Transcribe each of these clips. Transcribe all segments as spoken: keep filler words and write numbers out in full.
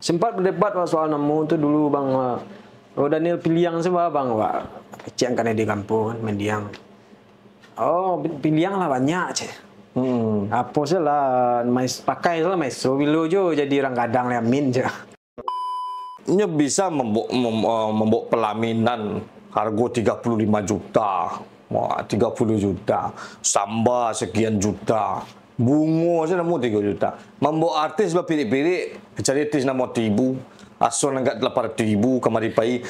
Sempat berdebat, Wak, soal namo tu dulu, Bang. Wak. Oh, Daniel Piliang se, Bang, Wak. Kecek kan di kampung kan, Mendiang. Oh, Piliang lah banyak, cek. Hmm. Apo se lah, mais-, pakai se lah maestro bilo jo jadi urang gadang le, amin je. Nyo bisa mambuek, mem-, eh, mambuek pelaminan hargo tiga puluh lima juta. Wah, tiga puluh juta. Samba sekian juta. Bungo se namo tigo juta. Mambuek artis bapirik-pirik, cari artis namo tibu. Aso nanggak lapan ratuih ribu kamari pai.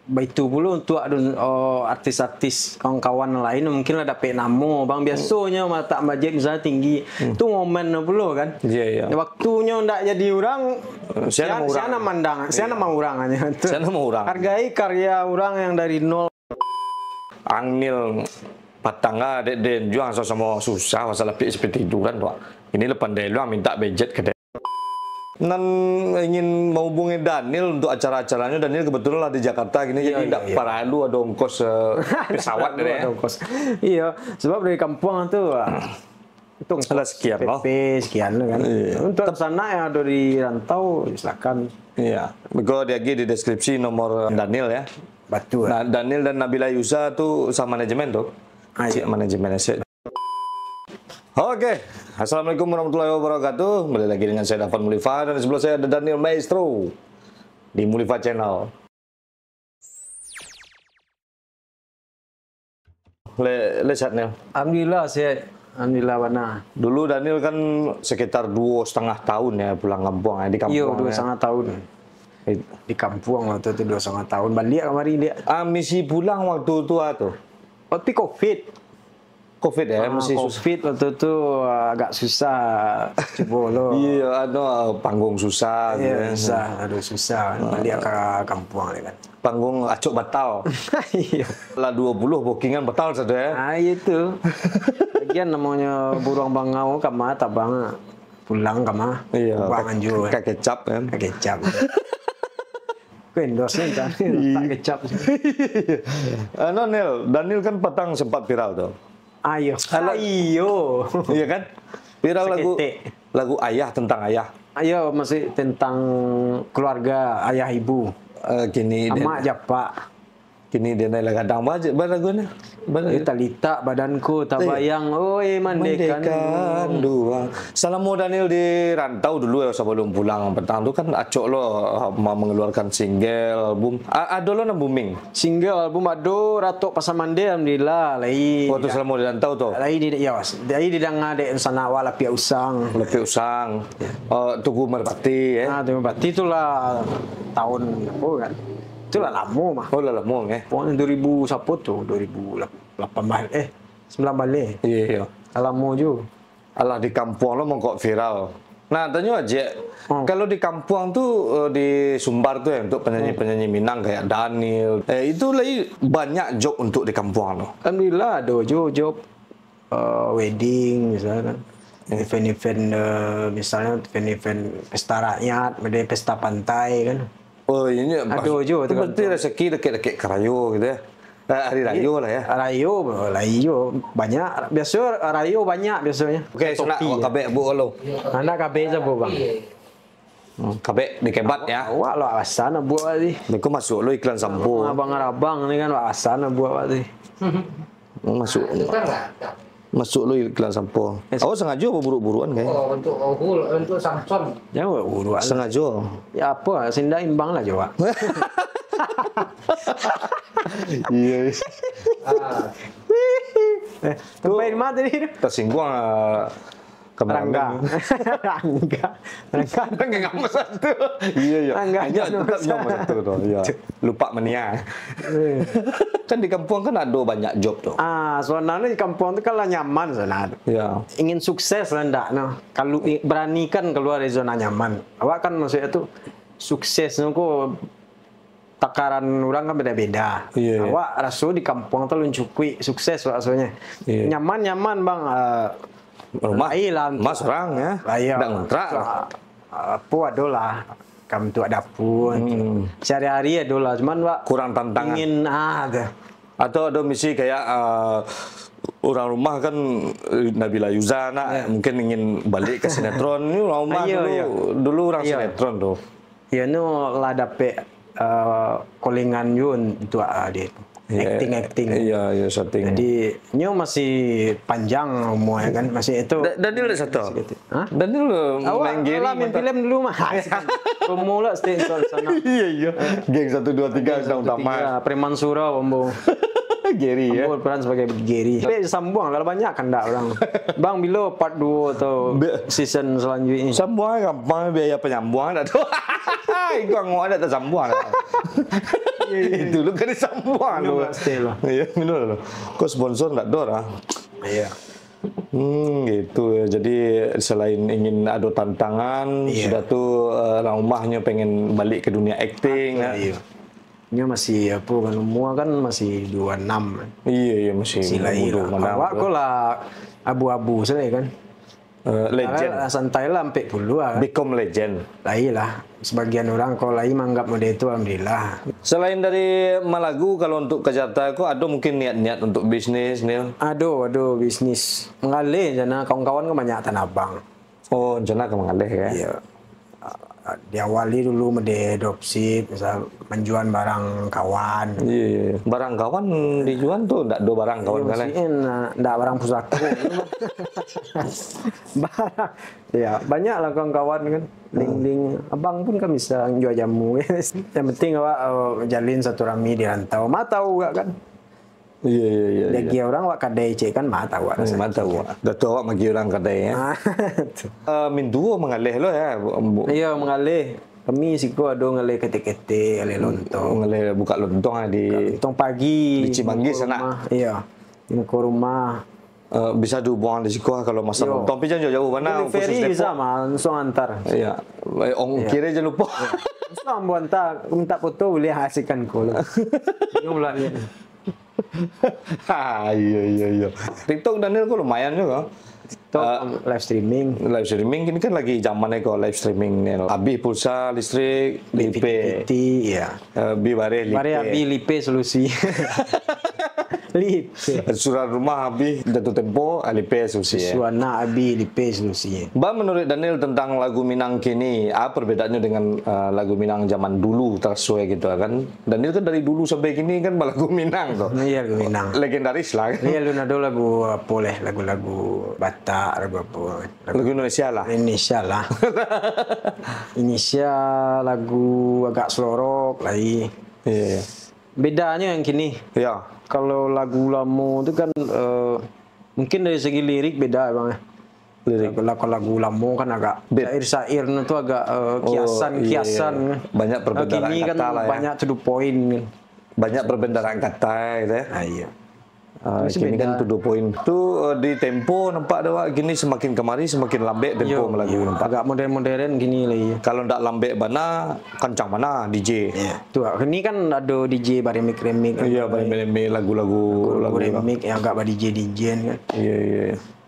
Baitu pulo untuak adu-, oh, artis-artis kawan-kawan lain, mungkin lah dapek namo, Bang. Biasonyo mah tak budget misalnyo tinggi, tu momen pulo kan. Iya, iya. Waktunyo ndak jadi urang, sia, sia namo urang? Sia namo urang aja tu. Sia namo urang? Hargai karya urang yang dari nol. Ang Nil patang ah, dek den juang samo-samo susah, pasal lapik seperti itu kan, Wak. Ini lah pandai luang minta budget ka dek. Nan ingin mahubungi Daniel untuk acara-acaranya, Daniel kebetulan lah di Jakarta gini, iya, jadi iya, ndak iya. Paralu ada ongkos, eh, pesawat. Paralu deh, ya. Ada ongkos. Iya, sebab dari kampung tu, ah, itu ongkos alah, sekian, P P loh. Sekian tu kan. Iya. Untuk sanak yang ada di rantau, silakan. Iya. Beko diagi di deskripsi nomor Daniel ya. Betul. Nah, Daniel dan Nabila Yusa tu sama manajemen tu. Ah, iya. Cik manajemen aset. Oke, assalamualaikum warahmatullahi wabarakatuh. Kembali lagi dengan saya Dafan Mulifa dan sebelah saya ada Daniel Maestro di Mulifa Channel. Le, le sehat, Nel? Alhamdulillah sehat. Alhamdulillah bana. Dulu Daniel kan sekitar dua setengah tahun ya pulang kampung ya, di kampung. Iyo, dua setengah tahun. Di kampung waktu tu dua setengah tahun. Baliak kamari dia. Ah, misi pulang waktu tu ah tu. Waktu covid. Covid ya, ah, masih susah. Covid waktu tu, ah, agak susah. Cubo lo. Iya, anu, ah, panggung susah. Iya, gitu ya. Susah. Aduh, susah. Ah. Baliak ka kampung ni kan. Panggung acok batal. Iya. Lah dua puluh bookingan batal satu ya. Ah, iya tu. Lagian namonyo buruang bangau kama tabang pulang kama. Iya, ubang ka, anjur, ka kecap kan. Ka kecap. Ku endorse ni kan. Iya. Tak kecap. Anu, Nel, Daniel kan patang sempat viral tu. Ayo. Alah. Ayo. Iya kan? Viral lagu, saketek. Lagu Ayah, tentang ayah. Ayo, masih tentang keluarga, ayah ibu. Eh, kini amak den, japak. Kini den lah gadang bajet balagu ni. Balagu. Eh, talitak badanku, eh, tabayang, oi, mandekan, mandekan dua. Dua. Salamo Daniel di rantau dulu ya, sabalum pulang patang tu kan acok lo, ah, ma-, mangaluarkan single, album. A-, ado lo nan booming? Single, album ado, Ratok Pasar Mande, alhamdulillah, lai. Waktu salamo di rantau tu? Lai di, iyo, lai didanga dek sanak awak Lapiak Usang. Lapiak Usang. Ya. Eh, Tugu Merpati, eh. Ah, Tugu Merpati tu lah tahun apo kan? Tu lah lamo mah. Oh, lah lamo, eh. Pokoknya dua ribu sapo tu, dua ribu lapan belas, eh, sembilan belas. Iya, iya. Lah lamo ju. Alah, di kampuang lo mangko viral. Nah, tanyo aja, hmm, kalau di kampuang tu, eh, di Sumbar tu ya, untuk penyanyi-penyanyi Minang kayak Daniel, eh, itu lagi banyak job untuk di kampuang tu. Alhamdulillah, ado jo job, eh, wedding misalnya kan. Ya. Event-event, eh, misalnya event-event pesta rakyat, ada pesta pantai kan. Oh, iya, ado pas-, jo, tu berarti tergantung. Rezeki dekat-dekat karayo gitu ya. Eh, hari rayo lah ya. Rayo, lah iyo, banyak. Biaso rayo banyak biasonyo. Oke, topi sanak, ya. Kabek buek lo. Anak kabek sabuik, Bang. Hmm, kabek dikebat ya. Awak lo alasan buek tadi. Beko masuk lo iklan sampo. Abang-abang ni kan alasan buek tadi. Masuk. Masuk lo iklan sampo. Awak sengajo apa buruk-burukan kayak? Oh, untuk, oh, untuk Samson. Jangan buruk-burukan. Sengajo. Ya apa, sindak imbang lah jo, Wak. Iya, iya. Ah. Eh, sampai di mana tadi tu? Tersinggung, ah, kameramen. Rangga. Rangga. Rangga. Rangga nomor satu. Iya, iya. Rangga nomor satu. Iya. Lupa mania. Eh. Kan di kampuang kan ado banyak job tu. Ah, sebenarnya di kampuang tu kan lah nyaman sana. Iya. Ingin sukses lah ndak, no. Kalau i-, beranikan keluar dari zona nyaman. Awak kan maksudnya tu sukses tu ko takaran urang kan beda-beda. Iya, iya. Awak raso di kampuang tu alun cukuik sukses awak rasonyo. Iya. Nyaman-nyaman, Bang, eh, rumah, lai lah, rumah surang, ya. Lah, iya. Ndak ngontrak. Apo ado lah, ka untuak dapur. Hmm. Sehari-hari ado lah, cuman, Wak, kurang tantangan. Ingin, ah, tu. Atau ado misi kayak, eh, Urang rumah kan, eh, Nabila Yuza nak, mungkin ingin balik ka sinetron. Ni urang rumah dulu, dulu urang sinetron tu. Iyo, nu lah dapek, eh, calling-an juo untuak, ah, dia tu. Akting-akting. Iyo, iyo, syuting. Jadi, nyo masih panjang umur kan, masih itu. Da-, Daniel dah satu? Masih gitu. Hah? Daniel, eh, awak main Gary lah main filem dulu mah. Promo lah, stay inside sana. Iyo, iyo. Geng satu dua tiga sedang utama. Preman Surau, ambo. Gary, ya? Ambo peran sebagai Gary. Tapi sambuang lah, banyak kandak urang. Bang, bilo part duo atau season selanjutnya? Sambuang gampang, biaya penyambuang dah tu. Itu angok dah tersambuang dah. Itu lu kan disambuang lu. Minum lah, stay lah. Iya, minum lah lu. Kok sponsor ndak ada lah? Iya. Hmm, gitu ya. Jadi selain ingin ada tantangan, sudah tu, eh, orang rumah nyo pengen balik ke dunia akting, ya. Iya. Nyo masih, apo, kan umur kan masih dua enam. Iya, iya, masih muda lah. Awak ko lah abu-abu sajo kan. Eh, legend. Santai lah, ampek puluah lah. Become legend. Lah iyolah, sebagian urang ko lai manganggap model tu, alhamdulillah. Selain dari malagu, kalau untuk ka Jakarta ko, ado mungkin niat-niat untuk bisnis, Nil? Ado, ado bisnis. Manggaleh, jana kawan-kawan kan banyak Tanah Abang. Oh, rencana ka manggaleh, ya? Iya. Diawali dulu model dropship, misal manjual barang kawan. Iya, iya, iya. Barang kawan dijual tu, ndak ado barang kawan kan, eh? Iya, maksudnya, ndak barang pusako. Barang Ya, banyak lah kawan-kawan kan. Link-link. Abang pun kan bisa jual jamu. Yang penting awak, eh, jalin silaturahmi di rantau. Ma tahu awak kan. Iya, iya, iya. Diagiah urang awak kadai cek kan, ma tahu awak. Hmm, ma tahu awak. Dah tu awak magiah urang kadai, ya. Ah, tu. Eh, mintuo manggaleh lo, ya, Bu? Iya, manggaleh. Kami siko ado ngaleh ketek-ketek, ngaleh lontong. Ngaleh buka lontong, ah, di Buka lontong pagi. Di Cimanggis sana. Rumah. Iya. Di muko rumah. Eh, bisa dihubungi di siko kalau masak lontong, tapi jangan jauh-jauh bana. Delivery bisa mah, langsung antar. Iya. Eh, ongkirnyo jangan lupa. Iya. Langsung ambo antar, minta foto boleh, asik kan ko. Senyum lah dia. Ha, iya, iya, iya. TikTok Daniel ko lumayan juga. TikTok, eh, live streaming. Live streaming ini kan lagi zaman ko live streaming ni. Abih pulsa listrik, lipe. P T T, iya. Eh, bi bareh lipe. Bareh abih lipe solusi. Lipe. Surat rumah abih, jatuh tempo, ah, lipe solusi, ya. Surat anak abih, lipe solusi. Bang, menurut Daniel tentang lagu Minang kini, apa perbedaannya dengan, eh, lagu Minang zaman dulu, tasuai gitu kan? Daniel kan dari dulu sampai kini kan balagu Minang tu. Iya, lagu Minang. Legendaris lah. Iya, alun ado lagu apo leh, lagu-lagu Batak, lagu apo. Lagu Indonesia lah. Indonesia lah. Indonesia, lagu agak selorok lai. Iya, iya. Bedanyo yang kini. Ya. Kalau lagu lamo tu kan, eh, mungkin dari segi lirik beda, Bang, eh. Lirik. Lagu, lagu lamo kan agak syair-syair tu agak, eh, kiasan-kiasan. Oh, iya, iya. Banyak perbedaan kata lah, ya. Kini kan banyak to the point kan. Banyak perbedaan kata, gitu, ya. Ah, iya. Ah, kini kan to the point. Tu, eh, di tempo nampak dah, Wak, kini semakin kamari semakin lambek tempo malagu nampak. Agak modern-modern kini lai. Kalau ndak lambek bana, kancang bana D J. Iya. Tu, Wak, kini kan ado D J baremix-remix. Iya, baremix-remix lagu-lagu, lagu-lagu remix yang agak ba-D J-D J kan. Iya, iya.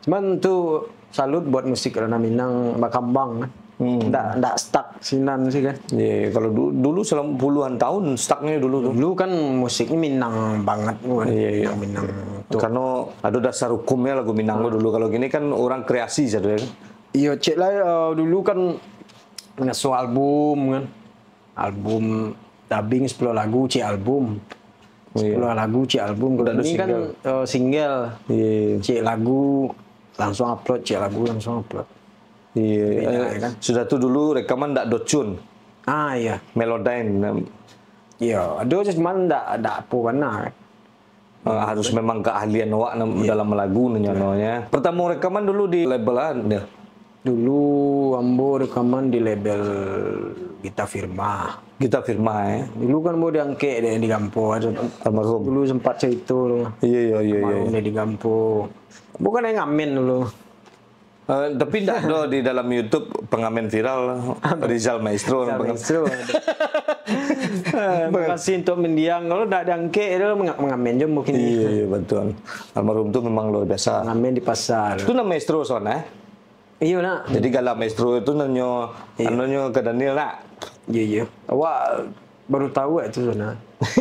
Cuman tu salut buat musik Ranah Minang bakambang kan. Hmm. Ndak, ndak stuck sinan sih kan. Iya, iya. Kalau du-, dulu selama puluhan tahun stucknya dulu tu. Dulu kan musiknya Minang banget tu kan. Iya, iya. Minang tu. Karena ada dasar hukumnya lagu Minang tu dulu. Kalau gini kan orang kreasi saja ya kan. Iya, cek lah, eh, dulu kan ngaso album kan. Album dubbing sepuluh lagu, cek album. Oh, iya. Sepuluh lagu, cek album. Kalau ini kan, eh, single. Iya, iya. Cek lagu, langsung upload, cek lagu, langsung upload. Iya, beda, eh, ya kan? Sudah tu dulu rekaman ndak do tune. Ah, iya. Melodyne. Iya, ado cuman ndak, ndak apo bana kan. Eh, harus memang keahlian awak nam-, dalam lagu nyo, no, ya. Pertama rekaman dulu di label lah, dia? Dulu ambo rekaman di label Gita Firma. Gita Firma, eh? Dulu kan ambo diangkek dek di Gampo, ado. Almarhum. Dulu sempat cerita tu. Iya, iya, iya, iya. Almarhum dek di Gampo. Ambo kan yang ngamen dulu. Eh, tapi ndak ado di dalam YouTube pengamen viral, Rizal Maestro. Rizal Maestro, ado. Makasih untuk mendiang. Kalau ndak diangkek, dia menga-, mengamen je mungkin. Iya, iya, betul. Almarhum tu memang luar biasa. Ngamen di pasar. Itu nama maestro soalnya, eh? Iya, nak. Jadi gala maestro itu nanyo, iya, anonyo ke Daniel, nak? Iya, iya. Awak Baru tahu awak tu, Zona.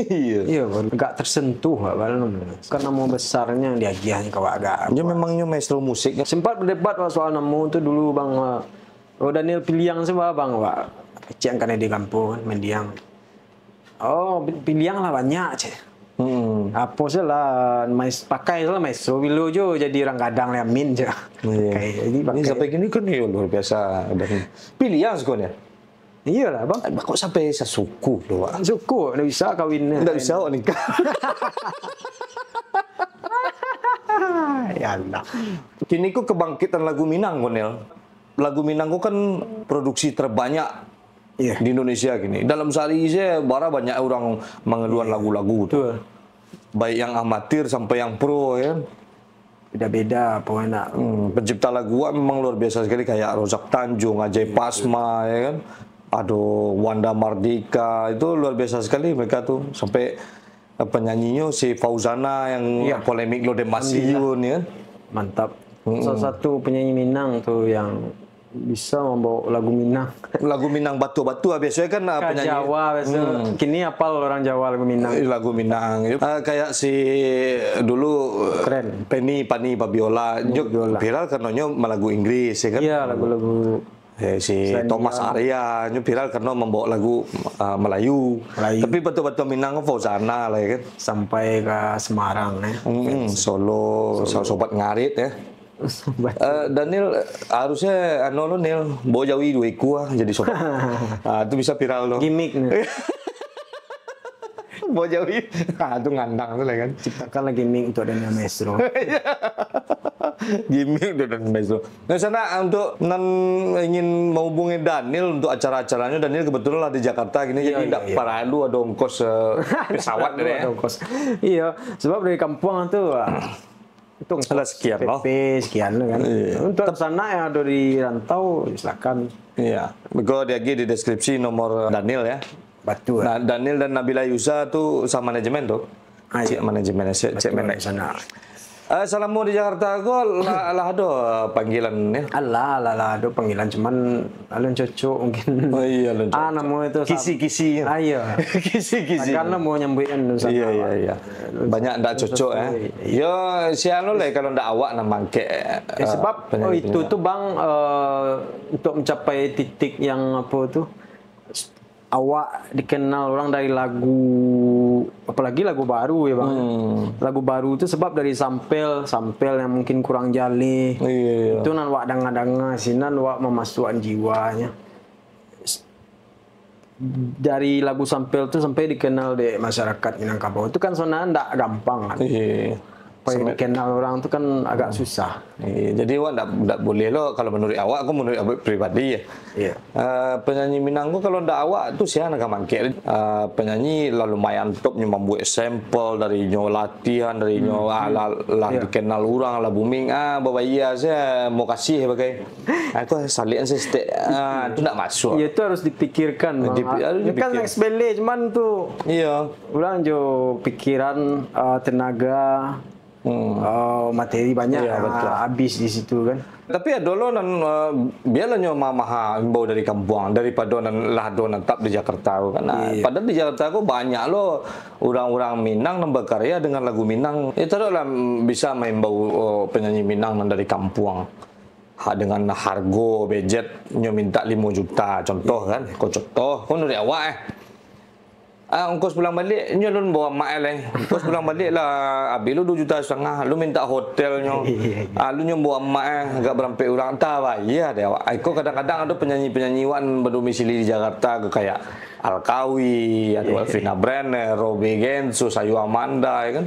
Iyo. Iyo, baru agak tersentuh awak, baru namo. Kan namo besarnyo yang diagiahnyo ka awak agak. Nyo memang nyo maestro musik, kan? Sempat berdebat awak soal namo tu dulu, Bang, awak. Oh, Daniel Piliang se, Bang, awak. Kecek kan di kampung, kan, Mendiang. Oh, Piliang lah banyak, cek. Hmm. Apo se lah, mais-, pakai se lah maestro bilo jo jadi urang gadang lah, Amin, cek. Iyo. Pakai, jadi Ini pakai. Sampai kini kan, iyo, luar biasa. Dan Piliang sebenarnya. Iyolah, Bang. Kok sampai sasuku tu, Wak? Suku, ndak bisa kawin. Ndak bisa awak nikah. Ya Allah. Kini ko kebangkitan lagu Minang, Konel. Lagu Minang ko kan produksi terbanyak Iya. di Indonesia kini. Dalam sehari se bara banyak urang mangaluan Iya. lagu-lagu tu. Betul. Baik yang amatir sampai yang pro, ya kan? Beda-beda, pokoknya nak. Hmm, pencipta lagu awak memang luar biasa sekali, kayak Rozak Tanjung, Ajay Iya, Pasma, ya kan? Ado Wanda Mardika, itu luar biasa sekali mereka tu. Sampai, eh, penyanyinyo si Fauzana yang Iya. polemik lo di Alhamdulillah. Masiun, ya kan? Mantap. Mm-mm. Salah satu penyanyi Minang tu yang bisa mambawa lagu Minang. Lagu Minang batua-batua, biasanya kan, ah, Ka penyanyi Jawa, biasa. Hmm. Kini apal orang Jawa lagu Minang. Eh, lagu Minang. Ah, kayak si dulu, eh, Keren. Penny, Pani Fabiola. Nyo Fabiola. Viral karena nyo malagu Inggris, ya kan? Iya, lagu-lagu Eh, si Selain Thomas dia. Arya, nyo viral karena mambawa lagu, ah, Melayu. Melayu. Tapi batua-batua Minang kan Fauzana lah, ya kan? Sampai ke Semarang, ya. Mm-mm, Solo, Solo. Sobat Ngarit, ya. Betul. Eh, Daniel, harusnya, anu lo, Nil, bawa jawi dua ikua, ah, jadi sobat. Ah, tu bisa viral lo. Gimik ni. Bawa jawi. Ah, tu ngandang tu lah kan. Ciptakanlah gimik untuk Daniel Maestro. Gimik untuk Daniel Maestro. Nah, sana untuk nan ingin menghubungi Daniel untuk acara-acaranya, Daniel kebetulan lah di Jakarta gini, Iya, jadi iya, ndak iya. paralu ada ongkos, eh, pesawat Paralu deh, ya. ada ongkos. Iya, sebab dari kampung tu, ah, Itu Alah, sekian, P P loh. sekian tu kan. Iya. Untuk Tep- sanak yang ada di rantau, silakan. Iya. Beko diagi di deskripsi nomor Daniel ya. Betul. Nah, Daniel dan Nabila Yusa tu sama manajemen tu. Ah, Cek iya. manajemen, cek, cek Betul, manaj. Sana. Eh, selama di Jakarta ko lah, lah ada panggilan ya. Alah, lah, lah ada panggilan, cuman alun cocok mungkin. Oh iya, alun Ah, cocok. nama itu sab- Kisi-kisi. Ah, iya. Kisi-kisi. Takkan lah mau nyambuikan tu sama Iya, iya, awak. iya. Terus Banyak ndak terus cocok, eh. sesuai. Iya. Yo, si anu lah kalau ndak awak nak mangkek, Ya, eh, sebab, oh, penyanyi itu penyanyi. tu, Bang, eh, untuk mencapai titik yang apa tu, s-, awak dikenal orang dari lagu, apalagi lagu baru ya, Bang. Hmm. Lagu baru tu sebab dari sampel, sampel yang mungkin kurang jaleh. Iya, iya. Itu nan awak danga-danga, sinan awak mamasuakan jiwanya. S-, dari lagu sampel tu sampai dikenal dek masyarakat Minangkabau. Itu kan sebenarnya ndak gampang kan. Iya. Sampai Sampai dikenal orang tu kan agak susah. Iya, jadi awak ndak, ndak boleh lo, kalau menurut awak, aku menurut awak pribadi ya. Iya. Eh, penyanyi Minang tu kalau ndak awak tu sia nan ka mangkek. Eh, penyanyi lah lumayan top nyo mambuek sampel dari nyo latihan, dari nyo, Hmm, ah, hmm. lah, lah Iya. dikenal orang, lah booming, ah, babayia saja, mau kasih pakai. Aku salian sih stek, ah, tu ndak masuk. Ya, itu harus dipikirkan, Bang. Dipi-, harus Ini kan dipikir. Sepele, cuman tu Iya. orang jo pikiran, ah, tenaga, Hmm. ah, materi banyak, Iya, ah, betul. habis di situ kan. Tapi ado lo nan, ah, biarlah nyo ma-, maha imbau dari kampuang, daripado nan lah ado nan tap di Jakarta tu kan. Ah, Iya. padahal di Jakarta tu banyak lo urang-urang Minang nan berkarya dengan lagu Minang. Ya, taruh lah, mm, bisa maimbau, oh, penyanyi Minang nan dari kampuang. Ha, dengan hargo bajet nyo mintak limo juta, contoh kan. Ko contoh, ko nuruik awak, eh. Ah, ongkos pulang balik, nyo lun bawa amak, eh, lai. Ongkos pulang balik lah, abih lu duo juta satangah, lu mintak hotel nyo. Iya, iya. Ah, lu nyo bawa amak, eh, agak barampek urang, antah bayia deh awak. Iko kadang-kadang ado penyanyi-penyanyi wan berdomisili di Jakarta, ko kayak Alkawi, ado Iya, iya. Alvina Brenner, Robe Gensu, Sayu Amanda, ya kan.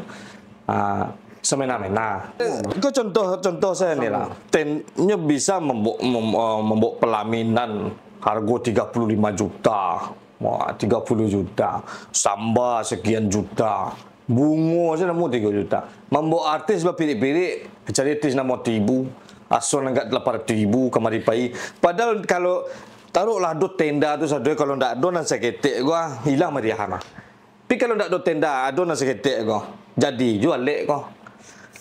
Ah, semena-mena. Iko contoh, contoh sajo ni lah. Ten, nyo bisa mambo-, mem-, eh, mambuek pelaminan hargo tiga puluh limo juta. Wah, tiga puluh juta. Samba sekian juta. Bungo sajo namo tigo juta. Mambuek artis bapirik-pirik, cari artis namo tibu. Aso nan agak lapan ratuih ribu kamari pai. Padahal kalau taruhlah ado tenda tu sado, kalau ndak ado nan saketek ko, ah, ilang mariah mah. Tapi kalau ndak ado tenda, ado nan saketek ko, jadi juo alek ko.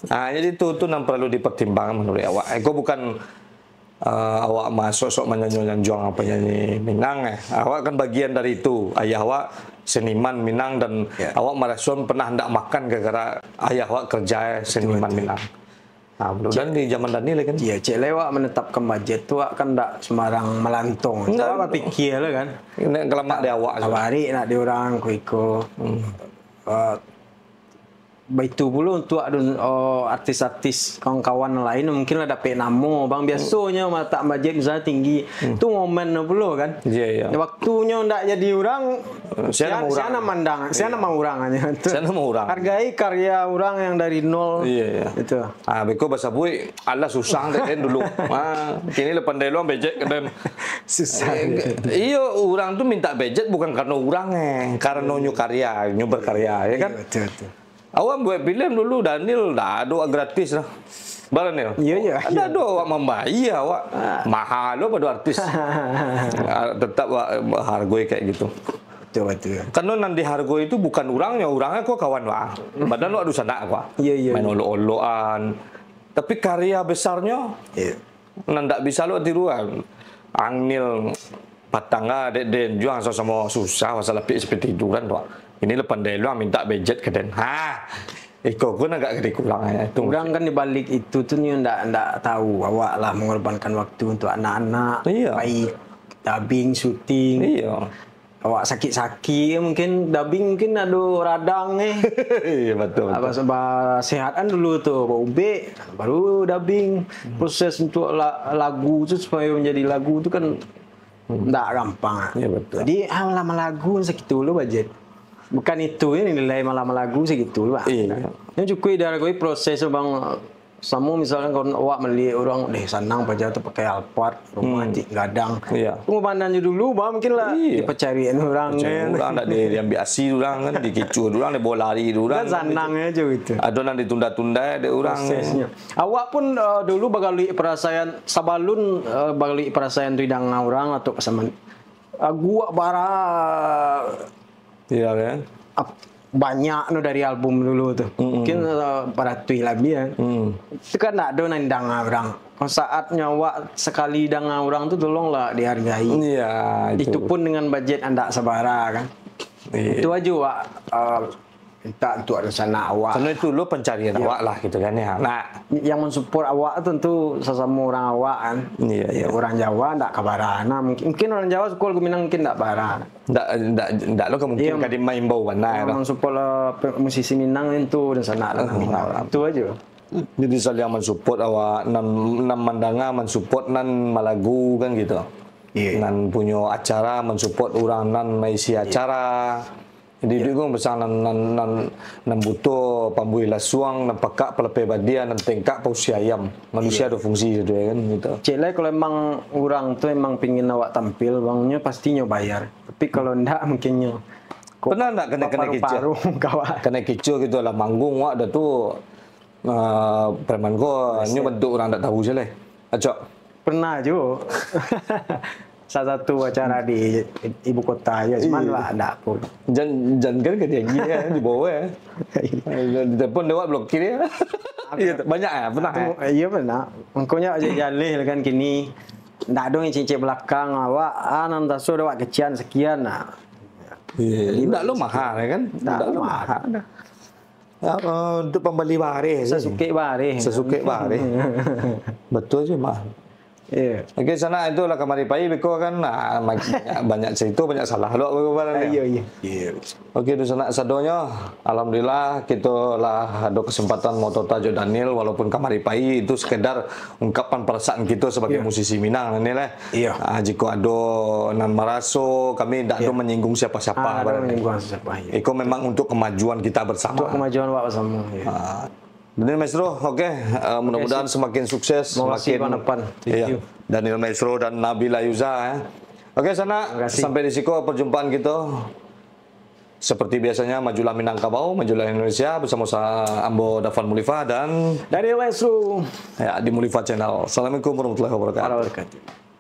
Ah, jadi tu, tu nan paralu dipertimbangkan menurut awak. Eh, ko bukan eh, awak masuk sok manyanjung-nyanjuang penyanyi Minang, eh. Awak kan bagian dari itu. Ayah awak seniman Minang dan Ya. awak maraso pernah ndak makan gara-gara ayah awak kerja, eh, seniman Minang. Nah, mudah-mudahan di zaman Daniel kan. Iya, cek lewat menetapkan bajet tu, awak kan ndak sembarang melantong. Ndak. Awak bapikia lah kan. Nek kelamak di awak tu. Tabarik nak di urang, ko iko. Hmm. Eh, baitu pulo untuk ado, oh, artis-artis kawan-kawan lain mungkin lah dapek namo. Bang, biasonyo meletak bajet misalnya tinggi, Hmm. tu momen pulo kan. Iya, iya. Waktunyo ndak jadi urang, Sia namo urang? Sia namo mandang, sia Iya. namo urang aja. Sia namo urang? Hargai karya urang yang dari nol. Iya, iya. Itu. Ah, beko basabuik, alah susah dek den dulu. Ah, kini lah pandai luang bejek ka den. Susah. Eh, iyo, urang tu minta bejek bukan karena urang, eh, karena nyo karya, nyo berkarya, ya kan? Iya, betul, betul. Awak buat filem dulu, Daniel, ndak ado gratis lah. Bara, Nil? Iya, iya, Ndak iya. ado awak mambayar, awak Ah. mahal lo pado artis. Ah, tetap awak hargoi kayak gitu. Betul, betul. Karena nan dihargoi itu bukan urangnyo, urang ko kawan wak. Padahal wak dusanak ko. Iya, iya, Main iya. olok-olokan. Tapi karya besarnyo, Iya. nan ndak bisa lo tiru kan. Ang Nil patang ah, dek den juang samo-samo susah, masalah pik seperti itu kan, wak. Ini lah pandai luang minta bejek ka den. Ha, iko pun agak gede kurang ya. Itu Urang kan di balik itu tu nyo ndak, ndak tahu awak lah mengorbankan waktu untuk anak-anak, Iya. pai dubbing, syuting. Iya. Awak sakik-sakik, mungkin dubbing mungkin ado radang eh. Iya, betul, Apa betul. sebab sehat kan dulu tu, baubek, baru dubbing. Hmm. Proses untuk la-, lagu tu supaya menjadi lagu tu kan Hmm. ndak gampang. Iya, betul. Jadi, ah, lama lagu sakitu lo bajet. Bukan itu ya nilai malam lagu sakitu lo, Bang. Iya. Yang cukuik dihargoi proses tu, Bang. Samo misalkan kalau awak melihat urang, "Deh, sanang paja tu pakai Alphard, rumah Hmm. cik gadang." Iya. Pengorbanan je dulu, bah, mungkin lah Iya. dipacarian urang, Pacarian kan. urang, ndak di, diambil asi urang kan, dikicuah urang, dibawa lari urang Kan kan, sanang gitu. aja gitu. Ado nan ditunda-tunda dek urang. Prosesnya. Awak pun, eh, dulu bagaluik perasaan, sabalun, eh, bagaluik perasaan tu didanga urang atau pasaman. Lagu awak bara Iya, kan? ap-, banyak no dari album dulu tu. Mm-mm. Mungkin, eh, baratuih labiah. Mm. Itu kan ndak ado nan danga urang. Saatnyo awak sakali danga urang tu, tolonglah dihargai. Iya, itu. Itu pun dengan bajet andak sabara, kan. Iya. Itu aja awak, eh, minta untuk dunsanak awak. Karena itu lo pencarian Iya. awak lah, gitu kan, ya. Nah. Yang mensupport awak tu tentu sasamo urang awak, kan. Iya, iya. Urang Jawa ndak ka bara. Nah, mungkin, mungkin urang Jawa suko lagu Minang mungkin ndak bara. Ndak, ndak, ndak lo ka mungkin Iya. ka dimaimbau bana, Yang lah. mensupport lah pe-, musisi Minang itu dunsanak lah Ah, Minang. ah. Itu aja. Jadi saling mensupport awak, nan, nan mandanga mensupport nan malagu kan gitu. Iya. Nan punyo acara mensupport urang nan maisi Iya. acara. Jadi Iya. duit ko besar nan, nan, nan, nan buto pambuih lasuang, nan pakak palapeh badia, nan tengkak pausia ayam. Manusia Iya. ado fungsi tu ya kan gitu. Cek lai kalau emang urang tu emang pingin awak tampil, bangnyo pastinyo bayar. Tapi kalau ndak mungkinnyo ko Pernah ndak kena, kena kicau? paru-paru muka awak. Kena kicau gitu lah manggung wak dah tu, ah, preman ko, Biasa. nyo bentuk urang ndak tahu je leh. Acok. Pernah jo. Salah satu acara di ibu kota je, cuman Iya. lah ndak pun. Jan, jan kan ka diagi ya, dibawa ya. Iya. Di telepon dewak blokir ya. Iya, banyak ya, pernah ya? Iya, pernah. Mangkonyo aja jaleh kan kini. Ndak ado yang cicik belakang awak, ah, nan taso dewak kecian sekian, nah. Iya, Jadi, ndak lo mahal ya kan? Ndak Ndak lo lo mahal. mahal. Ya, eh, untuk pambali bareh je. Sasukek bareh. Sasukek bareh. Betul je, mah. Iya. Oke, sanak, itulah kamari pai beko kan, ah, banyak, banyak cerita, banyak salah lo beko barang Ah, ya. iya, iya. Iya. Oke, dunsanak sadonyo, alhamdulillah, kito lah ado kesempatan mau tota jo Daniel, walaupun kamari pai itu sekedar ungkapan perasaan kito sebagai Iya. musisi Minang, Daniel, eh. Iya. Ah, jiko ado nan maraso, kami ndak ado Iya. menyinggung siapa-siapa, Ah, ndak ado barang ni. menyinggung siapa, iya. Iko memang untuk kemajuan kita bersama. Untuk kemajuan awak bersama, iya. Ah. Daniel Maestro, oke, eh, mudah-mudahan Oke, sip. semakin sukses, Makasih, semakin Bang Nopan. Thank iya. you. Daniel Maestro dan Nabila Yuza, eh. Oke, sanak, Makasih. sampai di siko perjumpaan kita. Seperti biasanya, majulah Minangkabau, majulah Indonesia, bersama sa-, ambo Dafan Mulifah dan Daniel Maestro. Ya, di Mulifah Channel. Assalamualaikum warahmatullahi wabarakatuh. Warahmatullahi wabarakatuh.